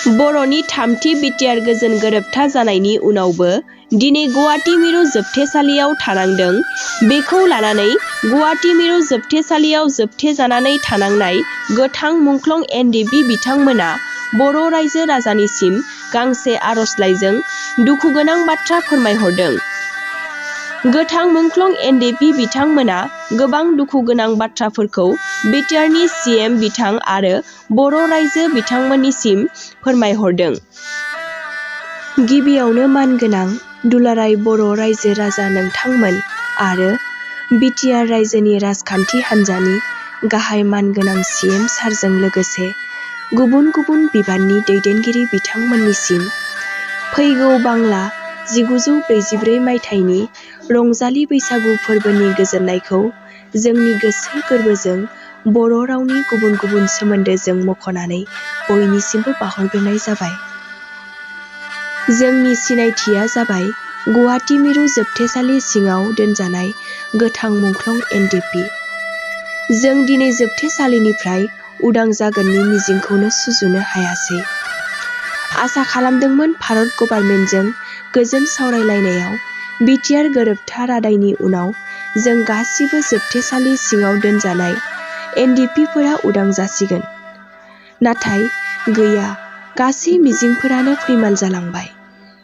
बर'नि थामथि बिटिआर गोजोन गोरोबथा जानायनि उनावबो दिनै गुवाहाटी मिरु जोबथेसालियाव थानांदों। बेखौ लानानै गुवाहाटी मिरु जोबथेसालियाव जोबथेजानानै थानांनाय गोथां मुंख्लं एनडिएफबि बिथांमोना बर' रायजो राजानिसिम गांसे आर'जलाइजों दुखुगोनां बाथ्रा फोरमायहरदों। गोथां मुंख्लं एनडिएफबि बिथांमोना गोबां दुखुगोनां बाथ्राफोरखौ बिटिआरनि सिएम बिथां आरो बर' रायजो बिथांमोननिसिम फोरमायहरदों। गिबियावनो मानगोनां दुलाराय बर' रायजो राजा नोंथांमोन आरो बिटिआर रायजोनि राजखान्थि हान्जानि गाहाय मानगोनां सिएम सारजों लोगोसे गुबुन गुबुन बिबाननि दैदेनगिरि बिथांमोननिसिम फैगौ बांला 1944 मायथाइनि रंजालि बैसागु फोरबोनि गोजोननायखौ जोंनि गोसो गोरबोजों बर' रावनि गुबुन गुबुन सोमोन्दोजों मख'नानै बयनिसिमबो बावहरग्रोनाय जाबाय। जोंनि सिनायथिया जाबाय गुवाहाटी मिरु जोबथेसालि सिङाव दोनजानाय गोथां मुंख्लं एनडिएफबि। जों दिनै जोबथेसालिनिफ्राय उदां जागोननि मिजिंखौनो सुजुनो हायासै। आसा खालामदोंमोन भारत गभर्नमेन्टजों गोजोन सावरायलायनायाव बिटिआर गोरोबथा रादायनि उनाव जों गासिबो जोबथेसालि सिङाव दोनजानाय एनडिएफबिफोरा उदां जासिगोन। नाथाय गैया, गासै मिजिंफोरानो फैमाल जालांबाय।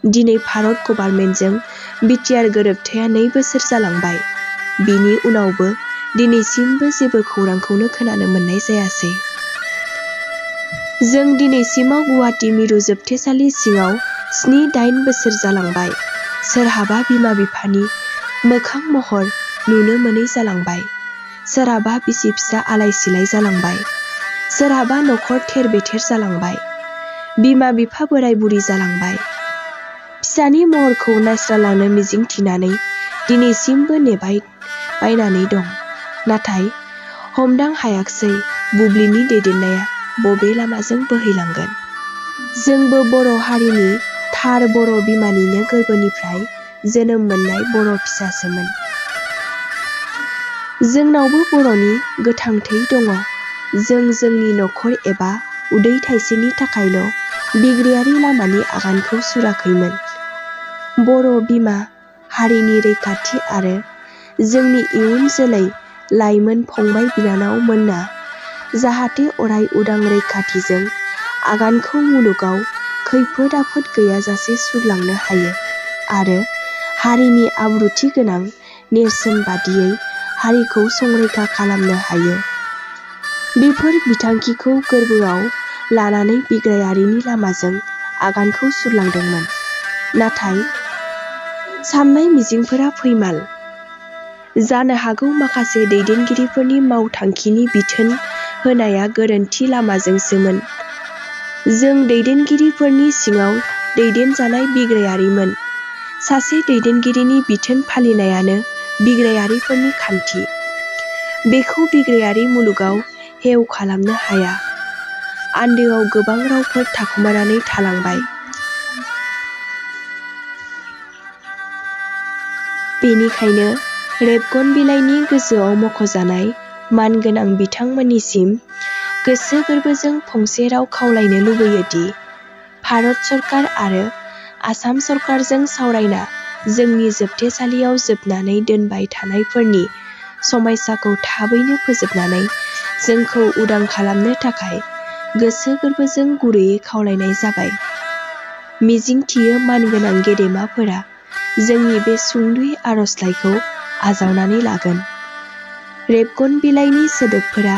दिनै भारत गभर्नमेन्टजों बिटिआर गोरोबथाया 2 बोसोर जालांबाय। बिनि उनावबो दिनैसिमबो जेबो खौरांखौनो खोनानो मोननाय जायासै। जों दिनैसिमाव गुवाहाटी मिरु जोबथेसालि सिङाव 7-8 बोसोर जालांबाय। सोरहाबा बिमा बिफानि मोखां महर नुनो मोनै जालांबाय। सोरहाबा बिसि फिसा आलाय सिलाय जालांबाय। सोरहाबा न'खर थेर बेथेर जालांबाय। बिमा बिफा बोराय बुरि जालांबाय। फिसानि महरखौ नायस्रालांनो मिजिं थिनानै दिनैसिमबो नेबाय बायनानै दं। नाथाय हमदां हायाखसै बुब्लिनि दैदेननाया बबे लामाजों बोहैलांगोन। जोंबो बर' हारिनि थार बर' बिमानिनो गोरबोनिफ्राय जोनोम मोननाय बर' फिसासोमोन। जोंनावबो बर'नि गोथां थै दङ। जों जोंनि न'खर एबा उदै थाइसेनि थाखायल' बिग्रायारि लामानि आगानखौ सुराखैमोन। बर' बिमा हारिनि रैखाथि आरो जोंनि इयुन जोलै लाइमोन फंबाय बिनानाव मोनना जाहाथे अराय उदां रैखाथिजों आगानखौ मुलुगाव खैफोद आफोद गैयाजासे सुरलांनो हायो आरो हारिनि आब्रुथि गोनां नेरसोन बादियै हारिखौ संरैखा खालामनो हायो। बेफोर बिथांखिखौ गोरबोआव लानानै बिग्रायारिनि लामाजों आगानखौ सुरलांदोंमोन। नाथाय साननाय मिजिंफोरा फैमाल। जानो हागौ माखासे दैदेनगिरिफोरनि मावथांखिनि बिथोन होनाया गोरोन्थि लामाजोंसोमोन। जों दैदेनगिरिफोरनि सिङाव दैदेनजानाय बिग्रायारिमोन। सासे दैदेनगिरिनि बिथोन फालिनायानो बिग्रायारिफोरनि खान्थि। बेखौ बिग्रायारि मुलुगाव हेव खालामनो हाया। आन्दोआव गोबां रावफोर थाखोमानानै थालांबाय। बेनिखायनो रेबगन बिलाइनि गोजौआव मख'जानाय मानगोनां बिथांमोननिसिम गोसो गोरबोजों फंसे राव खावलायनो लुबैयोदि भारत सरकार आरो आसाम सरकारजों सावरायना जोंनि जोबथेसालियाव जोबनानै दोनबाय थानायफोरनि समायसाखौ थाबैनो फोजोबनानै जोंखौ उदां खालामनो थाखाय गोसो गोरबोजों गुरैयै खावलायनाय जाबाय। मिजिंथियो मानगोनां गेदेमाफोरा जोंनि बे सुंद'यै आर'जलाइखौ आजावनानै लागोन। रेबगन बिलाइनि सोदोबफोरा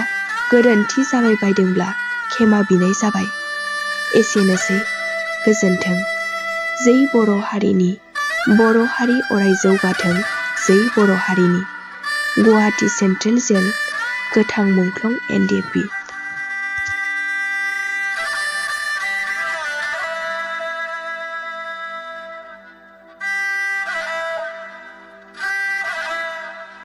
गोरोन्थि जाबाय बायदोंब्ला खेमा बिनाय जाबाय। एसेनोसै। गोजोन्थों। जै बर' हारिनि बर' हारि अराय जौगाथों। जै बर' हारिनि। गुवाहाटी सेन्ट्रेल जेल गोथां मुंख्लं एनडिएफबि।